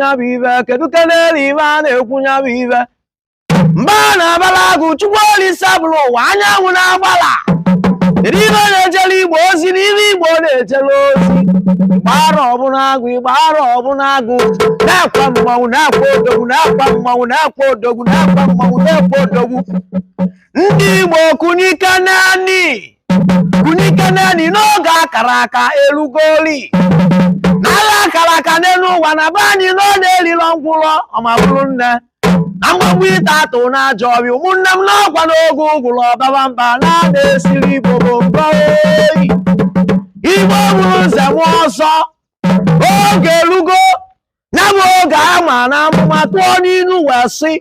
nya bụ ibe? Kedu kenelu ibe a na-ekwu nya bụ ibe? Mba na-abala agụ, Chukwu Olise bụrụ ụwa anyanwụ na-agbala. Kedu ibe na-ejele Igbo ozi na ibe Igbo na-ejele ozi? Ịgbara ọbụna agụ, ịgbara ọbụna agụ, na-ekwe mmanwụ, na-ekwe odogwu, na-ekwe mmanwụ, na-ekwe odogwu, na-ekwe mmanwụ, na-ekwe odogwu. Ndị Igbo, kunike nani, kunike nani n'oge akara aka erugoli. N'agha akara aka n'elu ụwa na be anyị na ọ na-erilo ngwụrọ ọmabụrụ nne na mgbagbu ite atụ na ajọ ọbịa. Ụmụnne m, n'ọkwa n'oge ụgwụrụ ọbaba mba na na-esiri Igbo bụ mbọ oyi. Igbo bụrụ nze m ọzọ, oge erugo. Ya bụ oge ama na amụma tụọ n'ilu wee sị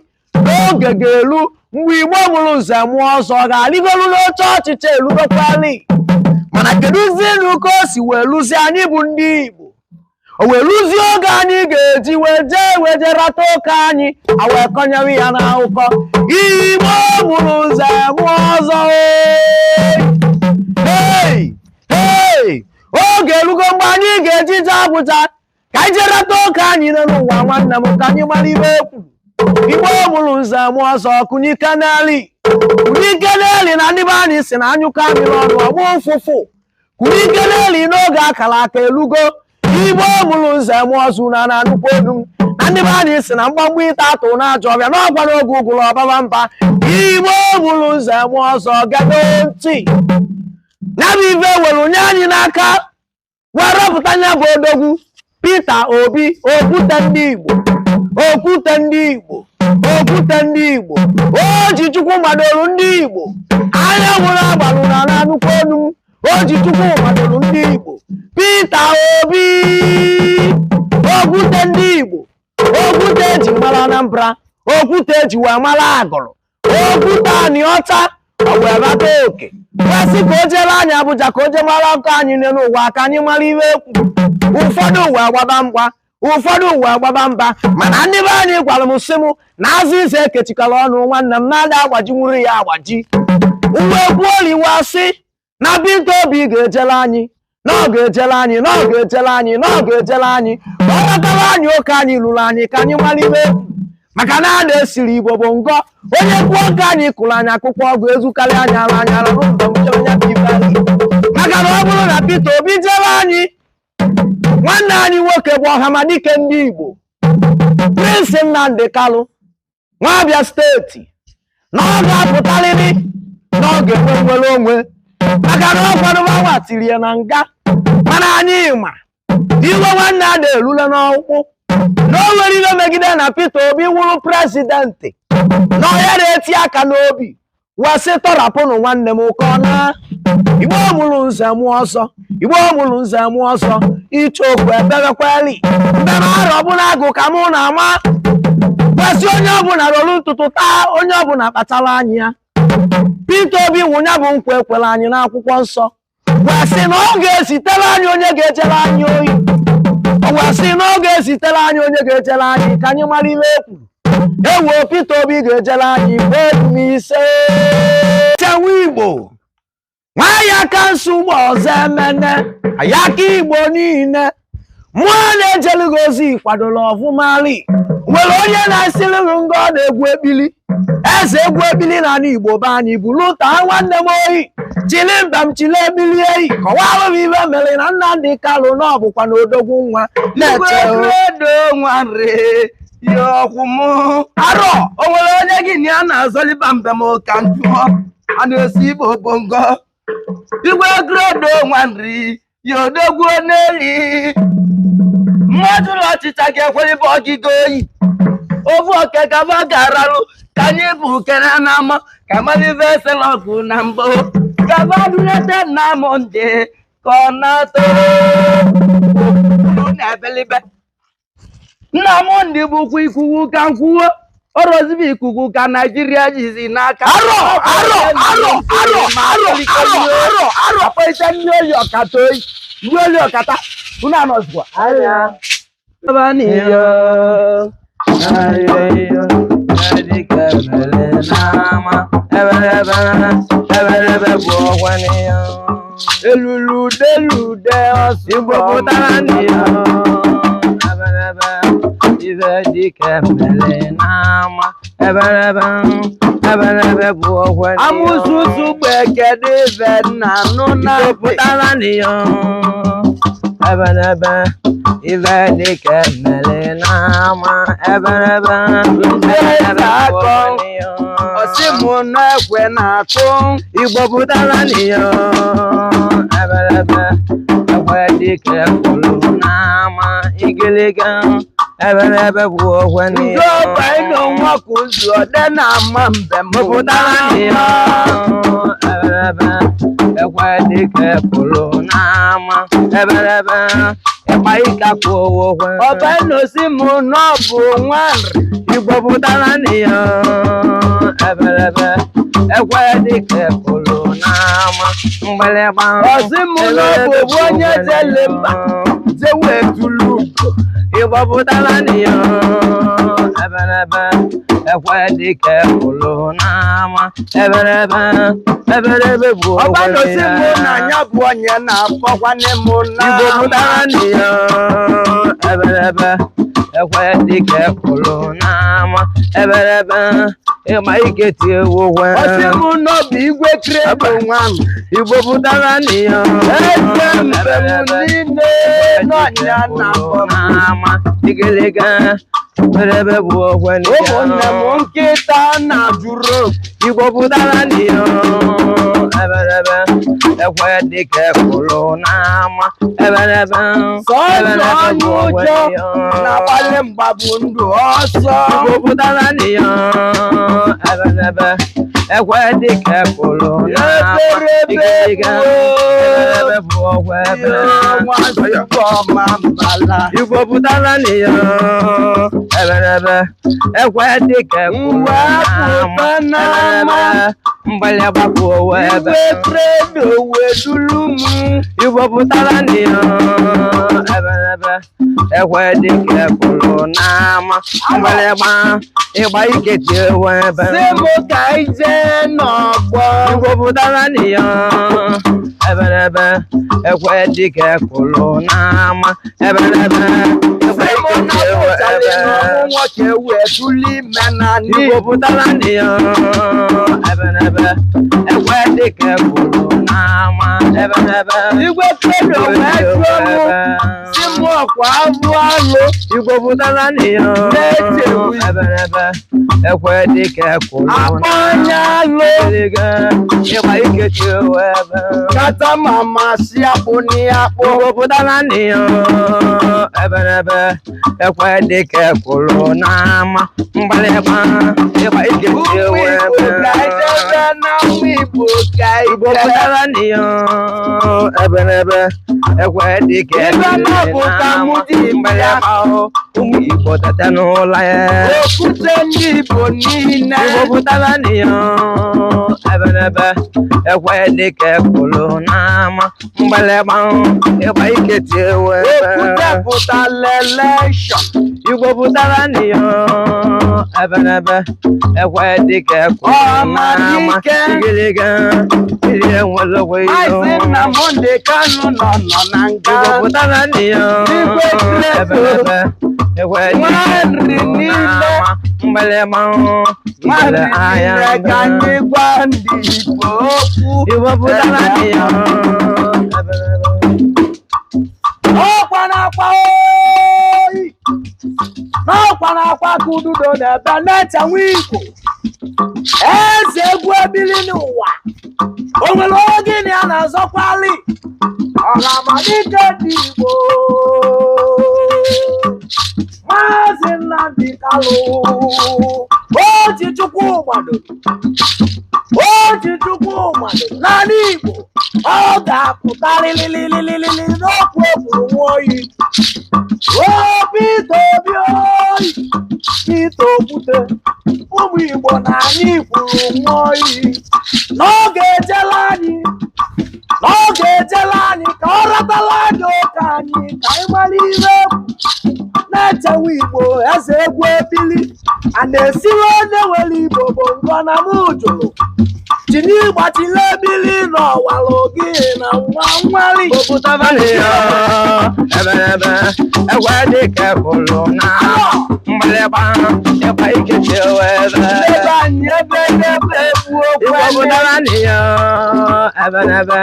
n'oge ga-eru mgbe Igbo mụrụ nze mụọ ọzọ ga-arịgolu n'oche ọchịchị erugokwali. Mana kedụzienu ka o si wee luzie anyị bụ ndị Igbo, o wee luzie oge anyị ga-eji wee jee wee jee rata oke anyị a wee kọnyewe ya n'akụkọ? Igbo mụrụ nze mụọ ọzọ, hey hey, oge erugo mgbe anyị ga-eji jee Abuja ka anyị jee rata oke anyị n'ụwa. Nwanne m, ka anyị mara ibe ekwu. Igbo mụrụ nze mụọ ọzọ, kunike n'eli, kunike n'eli. Na ndị be anyị si na anyụkọ amịrị ọnụ ọgbụ ụfụfụ. Kunike n'eli n'oge akara aka elugo. Igbo mụrụ nze mụọ ọzọ, na na nnukwu olu m na ndị be anyị si na mgbamgba ite atụ na ajọ ọbịa n'ọgwa n'oge ụgụrụ ọbaba mba. Igbo mụrụ nze mụọ ọzọ, gado ntị. Ya bụ ife were nye anyị n'aka wee rọpụta ya bụ odogwu Peter Obi, okwute ndị Igbo, okwute ndị Igbo, okwute ndị Igbo. O ji Chukwu madoro ndị Igbo anya nwụrụ agbalụ na na nnukwu olu m. O ji Chukwu madoro ndị Igbo. Peter Obi, okwute ndị Igbo, okwute eji mara Anambra, okwute eji wee mara Agụrụ, okwute anị ọcha. Ọ wee bata oke wee sị ka o jere anyị Abuja, ka o jee mara ọkụ anyị n'elu ụwa, ka anyị mara iwe ekwu. Ụfọdụ wee gbaba mgba, ụfọdụ wee gbaba mba, mana ndị be anyị gwara m sị m na azụ ize ekechikọrọ ọnụ, nwanne m, na-ada agbajinwuru ya agbaji. Uwe kwuoliwa sị na Peter Obi ga-ejele anyị, na ọ ga-ejele anyị, na ọ ga-ejele anyị, na ọ ga-ejele anyị, ka ọ natara anyị oke anyị lụrụ anyị, ka anyị mara ibe ekwu. Maka na a na-esiri Igbo bụ ngọ onye kwuo oke anyị kụrụ anyị akwụkwọ ọgụ ezukarị anyị ara anyị ara n'ụzọ njem ya bụ ibe anyị. Maka na ọ bụrụ na Peter Obi jere anyị, nwanne anyị nwoke bụ ọhamadike ndị Igbo, Prince Nnamdi Kalụ, nwa Abịa Steeti, na ọ ga-apụtarịrị, na ọ ga-enwe nwere onwe, maka na ọ kwadoba nwa tiri ya na nga. Mana anyị ma iwe nwanne a na-erule n'ọkpụ na o nwere iwe megide na Peter Obi wụrụ president, na ọya na-eti aka n'obi wee sị tọrapụnụ nwanne m ka ọ na. Igbo mụrụ nze mụọ ọzọ, Igbo mụrụ nze mụọ ọzọ, ichoku eberekweli mbere arọ ọbụla agụ ka mụ na-ama kwesị onye ọbụla rolu ntụtụ taa, onye ọbụla kpatara anya ya. Peter Obi wụnya bụ nkwa ekwere anyị n'akwụkwọ nsọ wee sị na ọ ga-ezitere anyị onye ga-ejere anyị oyi. O wee sị na ọ ga-ezitere anyị onye ga-ejere anyị, ka anyị mara ihe e kwuru. Ewo, Peter Obi ga-ejere anyị igbo ise chenwe Igbo nwanyị aka nsọ ụgbọ ọzọ emene ayaka Igbo niile. Mmụọ na-ejelu gị ozi kwadoro ọfụmali nwere onye na-esiri gị ngọ na-egwu ekpili eze egwu ekpili na ala Igbo be anyị buru taa. Nwanne m oyi chili mba m chili ekpili eyi kọwara m ibe mere na Nnamdi Kalụ na ọ bụkwa na odogwu nwa na-eche o. Igwe nwanre ya ọkwụ mụ arọ. O nwere onye gị na ya na-azọliba mbem ka njụọ a na-esi Igbo bongo. Igwe gredo nwanri ya odogwu n'eli mmadụ ụlọ ọchịcha ga-ekwelibe ọgịga oyi ofu oke gaba ga-aralụ ka anyị bụ kene n'ama ka malive eselọgụ na mbụ gaba dunete nna m ndị ka ọ na-atọ na-ebelibe nna m ndị bụkwa ikuku ka nkwuo ọrọzibe ikuku ka Naijiria jizi n'aka. Arọ, arọ, arọ, arọ, arọ, arọ, arọ, arọ. Akpọlite ndị oli ọkata oyi, ndị oli ọkata unu anọzikwa. Abaniyo, ayoyo, edike mele n'ama, ebelebe, ebelebe bụ ọkwaniyo. Eluludelude ọsụ. Igbo pụtara n'iyo, ebelebe, Ibe dike mere n'ama, eberebe, eberebe bụ okwe. Amụsụsụ gbekedu ibe nna nụ na Igbo pụtara n'iyo, eberebe, ibe dike mere n'ama, eberebe, eberebe bụ okwe n'iyo. Ọsị mụ na ekwe na-atụ. Igbo pụtara n'iyo, eberebe, ekwe dike kwuru n'ama, igiliga, eberebe bụ okwe Ndị n'iyo. ọba ịnọ nwa ka ụzọ ọdẹ na-ama mbem. Pụtara n'iyo, eberebe, ekwe dike kwuru n'ama, eberebe, ịkpa ike kwuo okwe. Ọba ịnọ si mụ na ọ bụ nwanri. Igbo pụtara n'iyo, eberebe, ekwe dike kwuru n'ama, mgbịlịgba. Ọsị mụ na ọ bụ ofu onye jele mba jewe tulu ugo. Igbo pụtara n'iyo, eberebe, ekwe dike kwuru n'ama, eberebe, eberebe bụ Ọba okwe ịnọ si mụ ya. na ya bụ onye na-akpọkwane mụ na. Igbo pụtara n'iyo, eberebe, ekwe dike kwuru n'ama, eberebe, ịma ike tie okwe. Ọsị mụ na ọ bụ igwe kredo nwanri. Igbo pụtara n'iyo, Eze mbem niile n'ọnya na-akpọ m. n'ama, igiliga, eberebe bụ okwe n'iyo. Ụmụnne m, nkịta na-ajụrụ oku. Igbo pụtara n'iyo, eberebe, ekwe dike kwuru n'ama, eberebe, Sọọsọ eberebe ọnụ bụ okwe ụjọ n'iyo. na-agbalị mgbabụ ndụ ọsọ. Igbo pụtara n'iyo, eberebe, ekwe dike kwuru n'ama, Eberebe igiliga, bụ eberebe bụ okwe ebe. Nwa nzukọ ma mbala. Igbo pụtara n'iyo, eberebe, ekwe dike kwuru Mgbe n'ama, pụta n'ama. eberebe, mgbalị agbapụ ebe. Igwe kredo wedulu m. Igbo pụtara n'iyo, eberebe, ekwe dike kwuru n'ama, mgbịlịgba, ịgba ike tie ewu ebe. Sị mụ ka anyị jee n'ọgbọ. Igbo pụtara n'iyo, eberebe, ekwe dike kwuru n'ama, eberebe, ekwe Sị mụ dike na tie ewu pụtara ebe. n'ọnwụ nwoke wee tụlụ ime na ndị. Igbo pụtara n'iyo, eberebe, ekwe dike kwuru n'ama, eberebe, Igwe kredo wee jụọ mụ. Sị mụ ọkwa abụ alụ. Igbo pụtara n'iyo, Na-echewu. eberebe, ekwe dike kwuru Akpọ onye alụ. Igiliga, ịgba ike tie ewu ebe. Kata mama si akpụ n'akpụ. Igbo pụtara n'iyo, eberebe, ekwe dike kwuru n'ama, mgbalịgba, ịgba ike tie Ụmụ ewu Igbo ebe. ka anyị jebe n'ama Igbo ka anyị Igbo jebe. pụtara n'iyo, eberebe, ekwe dike Ibe na bụ ka mụ dị bịa. mgbalịgba, ụmụ Igbo tete n'ụla ya. Okwute ndị Igbo niile. Igbo pụtara n'iyo, eberebe, ekwe dike kwuru n'ama, mgbalịgba, ịgba ike tie ewu ebe. Okwute pụtara elekshọn. Igbo pụtara n'iyo, eberebe, ekwe dike kwuru n'ama, Ọhamadike. igiliga, iri enwelekwe iro. Maazị Nnamdị Kanụ nọ na nga. Igbo pụtara n'iyo, Igwe Kredo. eberebe, ekwe dike Nwanri kwuru niile. n'ama, mgbalịgba, Nwanri mgbele agha niile ka anyị gwa ndị Igbo okwu. Igbo pụtara n'iyo, eberebe. Ọkwa na-akwa oyi. N'ọkwa na-akwa ka ududo na-ebe na-eche nwa Igbo. Eze egwu ebili n'ụwa. O nwere onye gịnị a na-azọkwali? Ọhamadike dị Igbo. Maazị Nnamdi Kalụ. O ji Chukwu gbadoro. O ji Chukwu gbadoro n'ala Igbo. Ọ ga-apụtarịrịrịrịrị n'okwu ekwuru nwa oyi. O Peter Obi oyi, Peter Okwute, ụmụ Igbo na anyị kwuru nwa oyi. N'oge ejela anyị, n'oge ejela anyị ka ọ ratala anyị ụka anyị ka anyị mara ihe egwu na-echewa Igbo eze egwu ebili a na-esiwe onye nwere Igbo bụ ngọ na mụ jụrụ. Tinye ịgbatile ebili n'ọwalụ gị na nwa nwali. Okwutabanio, ebelebe, ekwe dịka kwụrụ na mgbịrịgba, ịkwa ike chewe ebe. Ebe anyị ebe ebe egbu okwu eme. Okwutabanio, ebelebe,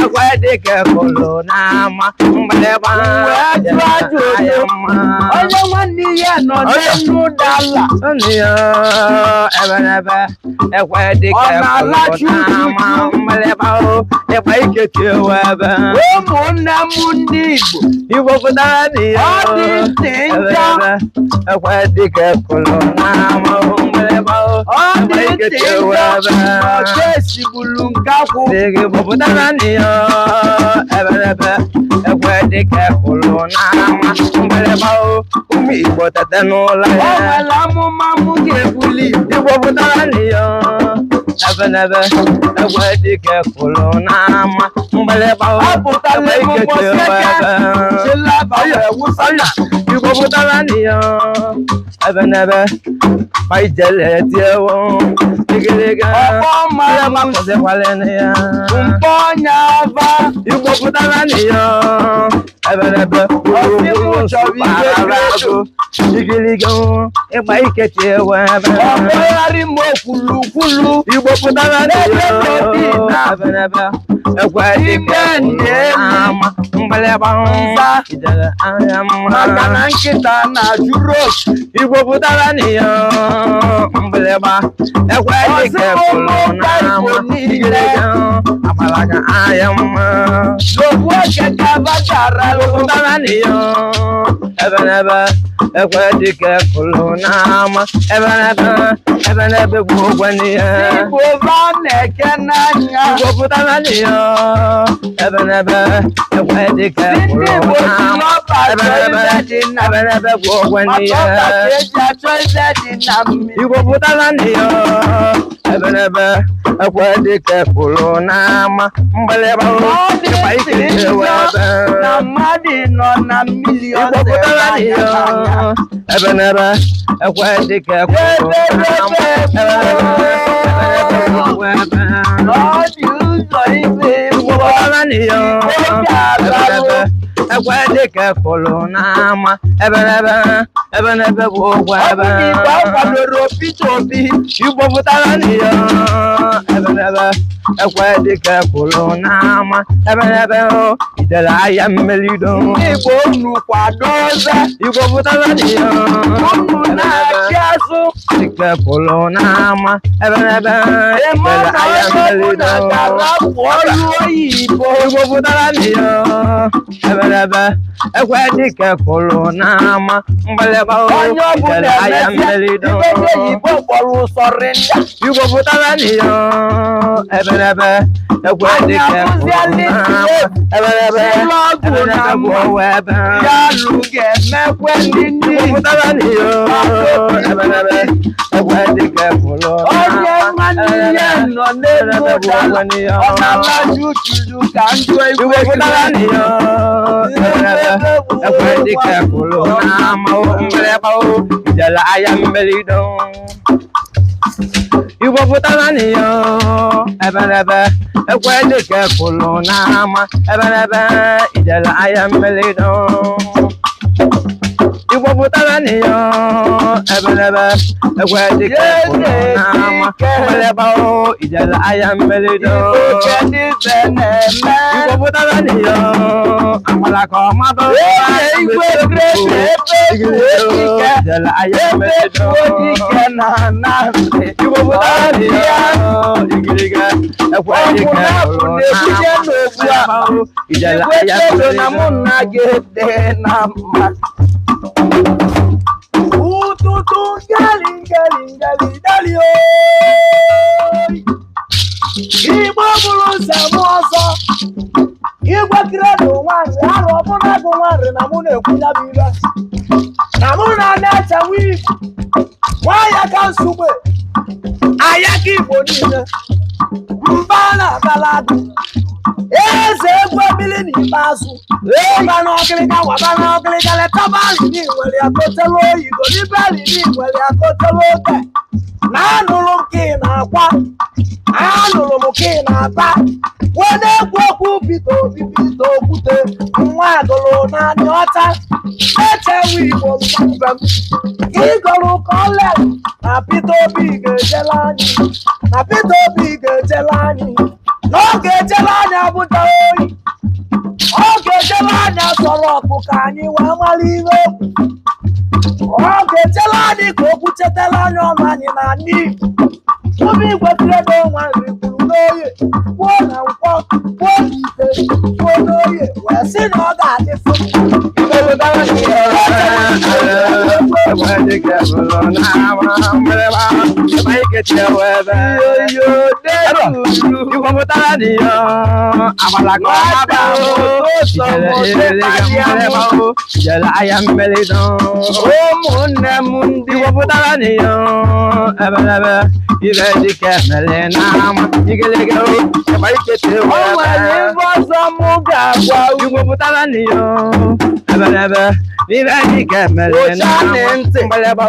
ekwe dịka kwụrụ n'ama, mgbịrịgba, Wee jụọ ajụjụ. ahịa mma. Onye nwanne ya nọ n'elu dala. Onyo, ebelebe, ekwe dịka Ọ na-alachi kwụrụ n'ama, uchuchu. mgbịrịgba, ịkwa ike chewe ebe. Ụmụnne m ndị Igbo, Igbo pụtara n'ihe. ọ dị ntị njọ, Ekwe dịka kwụrụ n'ama, mgbịrịgba, ọ dị ịkwa ike ntị chewe njọ, ebe. ọcha esigbulu nkakwụ. Dịgị pụtara n'ihe, ebelebe, ekwe dịka kwụrụ n'ama, mgbịrịgba, ụmụ Igbo tete n'ụlọ O ya. nwere amụma m ga-ebuli Igbo. Igbo pụtara n'ihe, ebelebe, ekwe dịka kwụrụ n'ama, mgbịrịgba, Ọ pụtara ịkwa ike emume chewe oseke, ebe. chilaba wee wụsa na. Igbo pụtara n'ihe, ebenebe, ma ijele tiewo, igiliga, Ọkpọ mara m kwụsịkwala ya. mkpọ ọnya ava. Igbo pụtara n'ihe, ebenebe, Ọsị mụ chọrọ igwe agụ, igiliga, ịgba ike tiewo ebe. Ọkpọgharị m okwulukwulu. Igbo pụtara n'ihe, Ebe dị na ebenebe, ekwe dịka Ime kwụrụ n'ama, mgbịrịgba, Nza. ijele anya mma. Maka na nkịta na-ajụrụ osu. Igbo pụtara n'ihe, mgbịrịgba, ekwe dịka kwụrụ n'ama, igiliga, agbalaga anya mma. N'obu oke ka bajara Igbo pụtara n'ihe, ebenebe, ekwe dịka kwụrụ n'ama, ebenebe, ebenebe bụ ụgwọ n'ihe. Igbo ba na-eke n'anya. Igbo pụtara n'ihe, ebenebe, ekwe dịka Ndị kwụrụ Igbo si n'ama, n'ọba achọ ebenebe, ibe dị na ebenebe bụ ụgwọ maka n'ihe. ọba ka eji achọ ibe dị na mmiri. Igbo pụtara n'ihe, ebenebe, ekwe dịka kwụrụ n'ama, mgbịrịgba, Ọ dị ịkpa ike ntị chewe njọ ebe. na mmadụ nọ na mmiri ọ Igbo sere pụtara anya n'ihe, n'anya. ebenebe, ekwe dịka kwụrụ n'ama, ebenebe, ebenebe bụ ụgwọ ebe. Ọ dị ụzọ ibe Igbo ịbụọ. pụtara n'ihe, ebenebe, ekwe dịka kwụrụ n'ama, ebenebe, ebenebe bụ ụgwọ Ọ ebe. bụ na Igbo akwadoro Peter Obi. Igbo pụtara n'ihe, ebenebe, ekwe dịka kwụrụ n'ama, ebenebe, ijele ahịa mmelido. Ndị Igbo unu kwadobe. Igbo pụtara n'ihe, Unu na-achị azụ. dịka kwụrụ n'ama, ebenebe, Ịma ijele na ahịa onye mmelido. ọbụla ga-arapụ ọrụ oyibo. Igbo pụtara n'ihe, ebenebe, ekwe dịka kwụrụ n'ama, mgbịrịgba, Onye ọbụla ijele ahịa emesịa mmelido. ibe ndị oyibo kpọrọ ụsọrịnda. Igbo pụtara n'ihe, ebenebe, ekwe Anyị dịka kwụrụ abụziala ndị n'ama, egwu. ebenebe, Ụlọ ọgwụ na ebenebe bụ mma. ọwa ebe. Ya lụ ga-emekwe ndị ndị Igbo pụtara n'ihe, ebenebe, ekwe dịka kwụrụ onye n'ama, nwanne ya nọ n'elu ebenebe bụ ụdala ọwa n'ihe. ọ na-alaji uchuju ka njụ Igbo igwe pụtara n'ihe, ebenebe, ekwe dịka kwụrụ n'ama, mgbịrịgba, ijele ahịa mmelido. Igbo pụtara n'ihe, ebenebe, ekwe dịka kwụrụ n'ama, ebenebe, ijele ahịa mmelido. Igbo pụtara n'ihe, ebenebe, ekwe dịka kwụrụ n'ama, mgbịrịgba, ijele ahịa mmelido. Igbo kedu ife na-eme. Igbo pụtara n'ihe, agbala ka ọ mabụ. Ee, igwe gredo ebe bụ dike Ijele ahịa ebe mmelido. bụ dike na anasị. Igbo pụtara n'ihe, igiriga, ekwe Ọgwụ dịka na-apụ kwụrụ na-ebuje n'ama, n'ogbu akpa. ijele Igwe ahịa gredo na mmelido. mụ na gị dị na mma. Ụtụtụ ngeli ngeli ngeli dali oyi. Igbo bụrụ nze m ọzọ. Igwe kredo nwaanyị arụ ọbụna gụ nwaanyị na mụ na-ekwu ya bụ ibe. Na mụ na na-echewa Igbo. Nwaanyị ka nsugbe. Ahịa ka Igbo niile. Mba na-abala agụ. Eze egwu ebili n'ikpeazụ. Waba n'ọkịrịka, waba n'ọkịrịka, letaba alili nwere ya kotelu oyibo, n'ibe alili nwere ya kotelu oge. Na anụrụ m ka ị na-akwa. na-akwa. Anụrụ m ka ị na-aba wee na-ekwu okwu Peter Obi, Peter Okwute nwa agụrụ naanị ọcha na-echewe Igbo mgbe m ịgọrụ kọlel na Peter Obi ga-ejele anyị, na Peter Obi ga-ejele anyị, na ọ ga-ejele anyị Abuja oyi, ọ ga-ejele anyị sọrọ ọkụ ka anyị wee mara ihe okwu. Ọ ga-ejele anyị ka okwu chetara anyị ọnụ anyị na ala Igbo. Tupu Igwe Credo Nwanri kwuru n'oye, kwuo na nkwọ, kwuo n'ite, kwuo n'oye, wee sị na ọ ga-adị fụ. Ụmụnne m ndị wepụtara n'iyo ebelebe ibe dịka emele n'ama igelege ịgba ikete. O nwere ife ọzọ m ga-agwa unu. Igwepụtara n'iyo ebelebe ibe dịka emele Ụcha n'ama na ntị. mgbelebe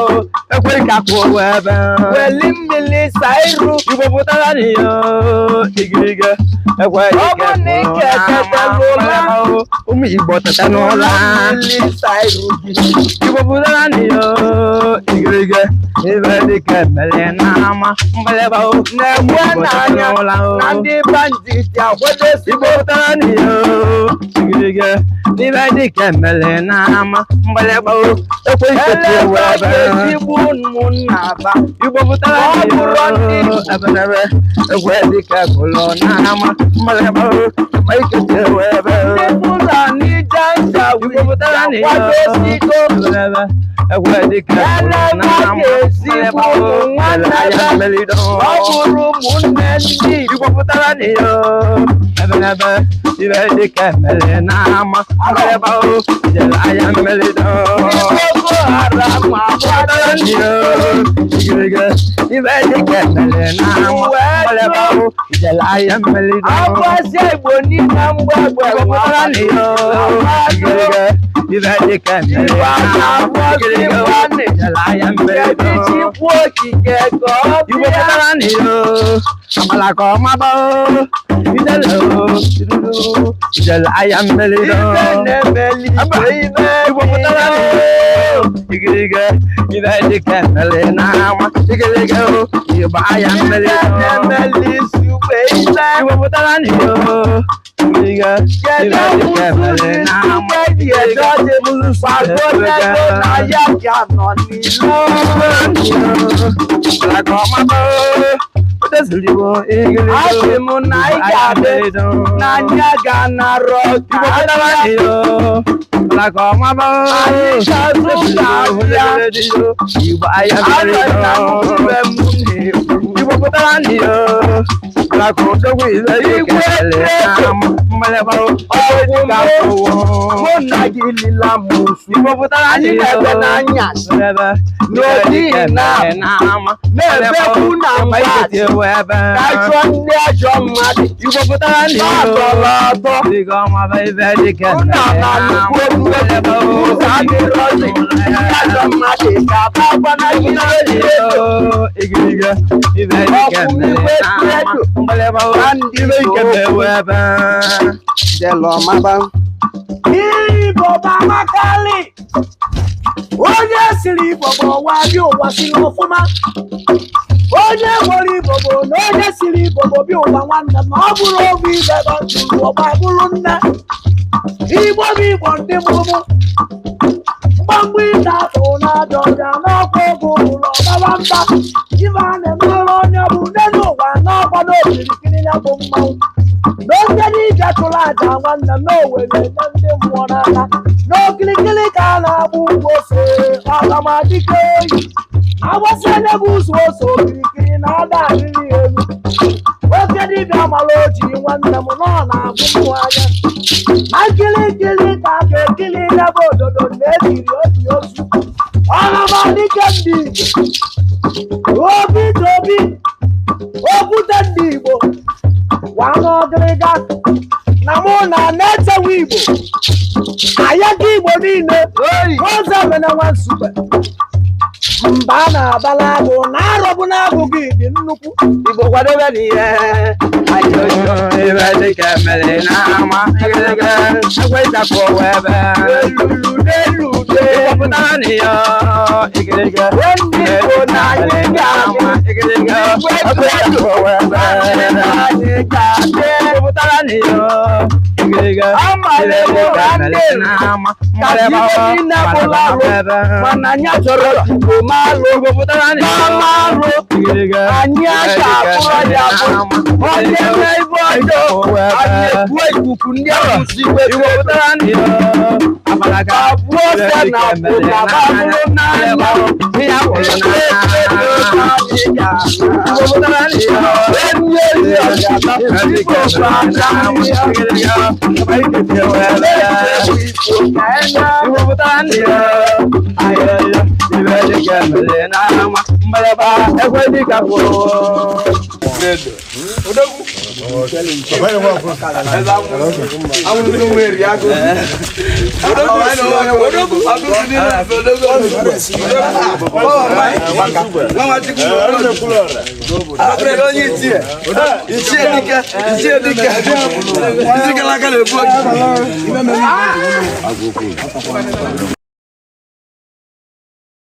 ekwe ka kwuo ebe Weli mmiri saa iru. Igwepụtara n'iyo igirige ekwe Ọ bụ na ị ga-etete n'ụla. Ụmụ Igbo, tete n'ụla. Mmiri saa iru gị. Igbo pụtara n'iyo igirige ibe dịka emele n'ama mgbelebe Na-egbu n'anya na ndị bandit akwadosi. Igbo pụtara n'iyo igirige n'ibe dịka emele n'ama mgbelebe ekwe ikete ewu Eleta ebe ezigbo ụmụnna aba. Igbo pụtara Ọ bụrụ ndị n'iyo ebelebe ekwe dịka gụlọ n'ama mgbelebe ekwe ikete ewu ebe. Ndị Fulani Janjaweed Igbo pụtara n'iyo akwadosigo. ebelebe ekwe dịka gụlọ Eleta n'ama ezigbo ụmụ nwanne mgbelebe. Ọ bụrụ ụmụnne ndị Igbo. Igbo pụtara n'iyo ebelebe ibe dịka emele n'ama mgbelebe jere anya mmelide. Ndị Boko Haram Pụtara akwado. n'iyo igirige ibe dịka emele n'ama mgbelebe jere anya mmelide. Agbazia Igbo niile mgbe egbe Igbo pụtara n'iyo igirige ibe dịka emele Igbo n'ama na-akpọzi igirige nwanne. jere anya Kedu mmelide. Chukwu Okike ka ọ Igbo bịa. pụtara n'iyo amala ka ọma bao ijele o iruru ijele aya mmeli Ife do. na-emeli Aba. igwe ime Igbo pụtara n'iyo igirige ibe dịka emele n'ama igirige o igbo aya mmeli Ife do. na-emeli isi ugbe ime. Igbo pụtara n'iyo igirige Kedu ibe dịka emele ụzụ n'ama dị edo dị gbagonego na ya ka nọ n'ilo. Amala ka ọma bao odeziliwo igirige Asị m na ị ga-adị na anyị ga-anarọ Igbo ka pụtara abịa. n'iyo maka ọma bao Anyị ga-azụ ka abịa. Igbo aya Anọ na mgbe m na-ekwu. Igbo pụtara n'iyo maka odogwu ibe Igwe Credo. mmaleba Ọgwụ mụ na gị lila m nsu. Igbo pụtara Anyị n'iyo na-ebe n'anyasị. N'odi na- na-ebekwu na mgbaasị. ebe Ka chụọ ndị ajọ mmadụ. Igbo pụtara n'iyo Atọrọ atọ. Dịka ọma bụ ibe dịka Ụnụ na nnukwu egwu ụzọ adịrọzi. Ndị ajọ mmadụ ga-aba agwa na gị n'elu ego. Igirige ibe dịka Ọkwụ emele igwe n'ama Credo. mgbeleba Ndị ibe ike mewe ebe. Igbo bụ amakali. Onye siri Igbo bụ ọwa bịa ụwa siri ọfụma. Onye nwere Igbo bụ na onye siri Igbo bụ bịa ụwa nwanne m na ọ bụrụ ogbe ibe bụ ntụrụ ọgba bụrụ nne. Igbo bụ Igbo ndị mụrụ mụ. Mgbamgba ịta atụ na-aja ọja n'ọkwa oge ụlọ gbaba mba. Ife a na-emere onye bụ nne n'ụwa n'ọkwa n'okirikiri ya bụ mmanwụ. N'oge dibịa chụrụ aja nwanne m n'Owere nye ndị mmụọ n'aka. N'okirikiri ka a na-agba ugwu ose ọkamadike oyi. Agbasi onye bụ ụzọ ose okirikiri na-ada arịrị elu. Oke dibịa mara oji nwanne m nọ na-abụ mmụọ anya. Na nkirikiri ka a ga-ekiri ya bụ ododo na-ebiri obi ozu. Ọhamadike ndị Igbo. Obi tobi okwute ndị Igbo. Wa n'ọgịrịga na mụ na na-echewa Igbo ayaka Igbo niile. Ụzọ emene nwa Nsugbe. Mba a na-abala agụ na arọbụ na-agụ gị dị nnukwu. Igbo kwadobe n'ihe ajojo ibe dịka emere n'ama egedege ekwe ịchapụ ụwa ebe Elulu n'elude. Igbo pụtara n'ihe egedege. Ndị Igbo na anyị ga-adị. Egedege ekwe ịchapụ ụwa ebe. Anyị ga-adị. Igbo pụtara n'ihe egedege. Amala ebe ụra ndị n'ama ka ibe niile bụla alụ, mana anyị achọrọ Igbo malụ. Igbo pụtara n'ihe Malụ. egedege. Anyị acha abụrụ ya bụ onye mee ibe ọjọọ, anyị ebuo ikuku ndị ahụ si Igbo pụtara n'ihe abalaka. Abụọ ose na bụ na babụrụ n'anya. Ichie dike, ichie dike, ichie dike aka na-ebu.